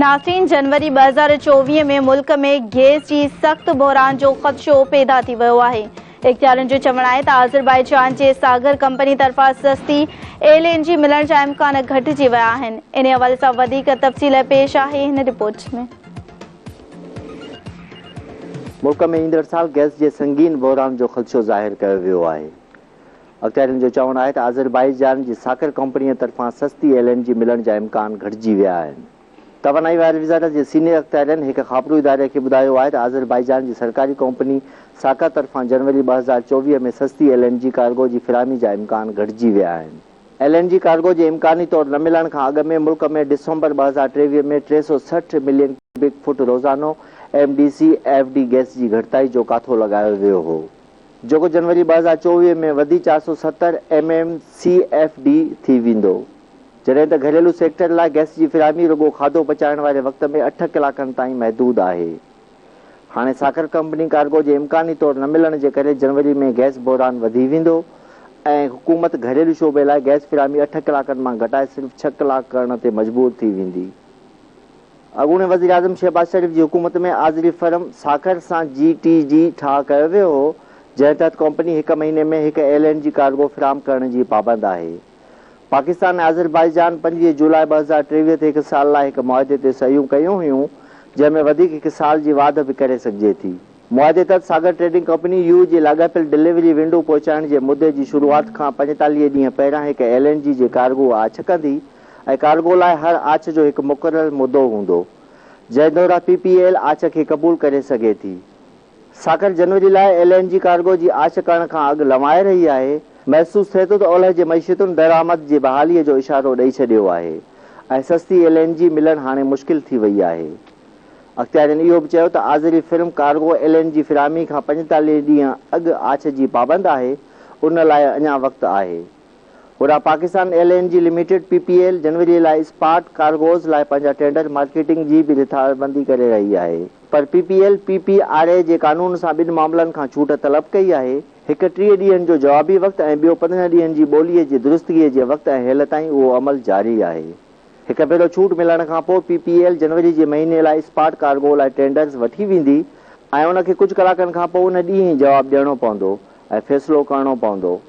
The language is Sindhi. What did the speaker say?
ناظرين جنوري 2024 ۾ ملڪ ۾ گيس جي سخت بحران جو خدشو پيدا ٿي ويو آهي. اختيارين جو چوڻ آهي ته آذربائيجان جي ساگر ڪمپني طرفان سستي ايل اين جي ملڻ جا امڪان گهٽجي ويا آهن. انهي حوالي سان وڌيڪ تفصيل پيش آهي هن رپورٽ ۾. ملڪ ۾ ايندڙ سال گئس جي سنگين بحران جو خدشو ظاهر ڪيو ويو آهي. اختيارين جو چوڻ آهي ته آذربائيجان جي ساڪر ڪمپنيء طرفان سستي ايل اين جي ملڻ جا امڪان گهٽجي ويا آهن. توانائي واري وزارت جي سينيئر اختيارين هڪ خابرو اداري کي ٻڌايو آهي ته آذربائيجان جي سرڪاري ڪمپني ساڪر طرفان جنوري 2024 ۾ سستي ايل اين جي ڪارگو جي فراهمي جا امڪان گهٽجي ويا آهن. ايل اين جي ڪارگو جي امڪاني طور نه ملڻ کان اڳ ۾ ملڪ ۾ ڊسمبر 2023 ۾ 360 ملين ڪيوبڪ فوٽ روزانو M D C F D gas جي گهٽتائي جو ڪاٿو لڳايو ويو هو. جيڪو جنوري 2024 ۾ وڌي 470 M M C F D ٿي ويندو. جڏهن ته گهريلو سيڪٽر لاء گئس جي فراهمي رڳو کاڌو پچائڻ واري وقت ۾ اٺ ڪلاڪن تائين محدود آهي. هاڻي ساکر ڪمپني ڪارگو جي امڪاني طور نه ملڻ جي ڪري جنوري ۾ گئس بحران وڌي ويندو ۽ حڪومت گهريلو شعبي لاء گئس فراهمي اٺ ڪلاڪن مان گهٽائي صرف ڇهه ڪلاڪ ڪرڻ تي مجبور ٿي ويندي. اڳوڻي وزيراعظم شهباز شريف جي حڪومت ۾ آذري فرم ساکر سان جي ٽي جي ٺاهه ڪيو ويو هو، جنهن تحت ڪمپني هڪ مهيني ۾ هڪ ايل اين جي ڪارگو فراهم ڪرڻ جي پابند آهي. پاڪستان ۽ آذربائيجان 25 جولاء 2023 تي هڪ سال لاء هڪ معاهدي تي صحيحون ڪيون هيون، جنهن ۾ وڌيڪ هڪ سال جي واڌ به ڪري سگهجي ٿي. معاهدي تحت ساگر ٽريڊنگ ڪمپني يو جي لاڳاپيل ڊليوري ونڊو پهچائڻ جي مدي جي شروعات کان 45 ڏينهن پهريان هڪ ايل اين جي جي ڪارگو آڇ ڪندي ۽ ڪارگو لاء هر آڇ جو هڪ مقرر مدو هوندو، جنهن دوران پي پي ايل آڇ کي قبول ڪري سگهي ٿي. ساگر جنوري لاء ايل اين جي ڪارگو جي آڇ ڪرڻ کان اڳ لنوائي رهي آهي. محسوس ٿئي ٿو ته اولهه جي معيشتن درآمد جي بحالي جو اشارو ڏئي ڇڏيو آهي ۽ سستي ايل اين جي ملڻ هاڻي مشڪل ٿي وئي آهي. اختيارين اهو به چيو ته آذري فرم ڪارگو ايل اين جي فراهمي کان 45 ڏينهن اڳ آڇ جي پابند آهي، ان لاء اڃا وقت آهي. هوڏانهن Pakistan L N G limited, P P L, جنوري لاء اسپاٽ ڪارگوز لاء پنهنجا ٽينڊر مارڪيٽنگ جي به رٿابندي ڪري رهي آهي پر P P L P P R A جي قانون سان ٻن معاملن کان ڇوٽ طلب ڪئي آهي، هڪ 30 ڏينهن جو جوابي وقت ۽ ٻيو 15 ڏينهن جي ٻوليء جي درستگيء جي وقت ۽ هيلتائين اهو عمل جاري آهي. هڪ ڀيرو ڇوٽ ملڻ کان پوء پي پي ايل جنوري جي مهيني لاء اسپاٽ ڪارگو لاء ٽينڊرز وٺي ويندي ۽ ان کي ڪجهه ڪلاڪن کان پوء ان ڏينهن ئي جواب ڏيڻو پوندو ۽ فيصلو ڪرڻو پوندو.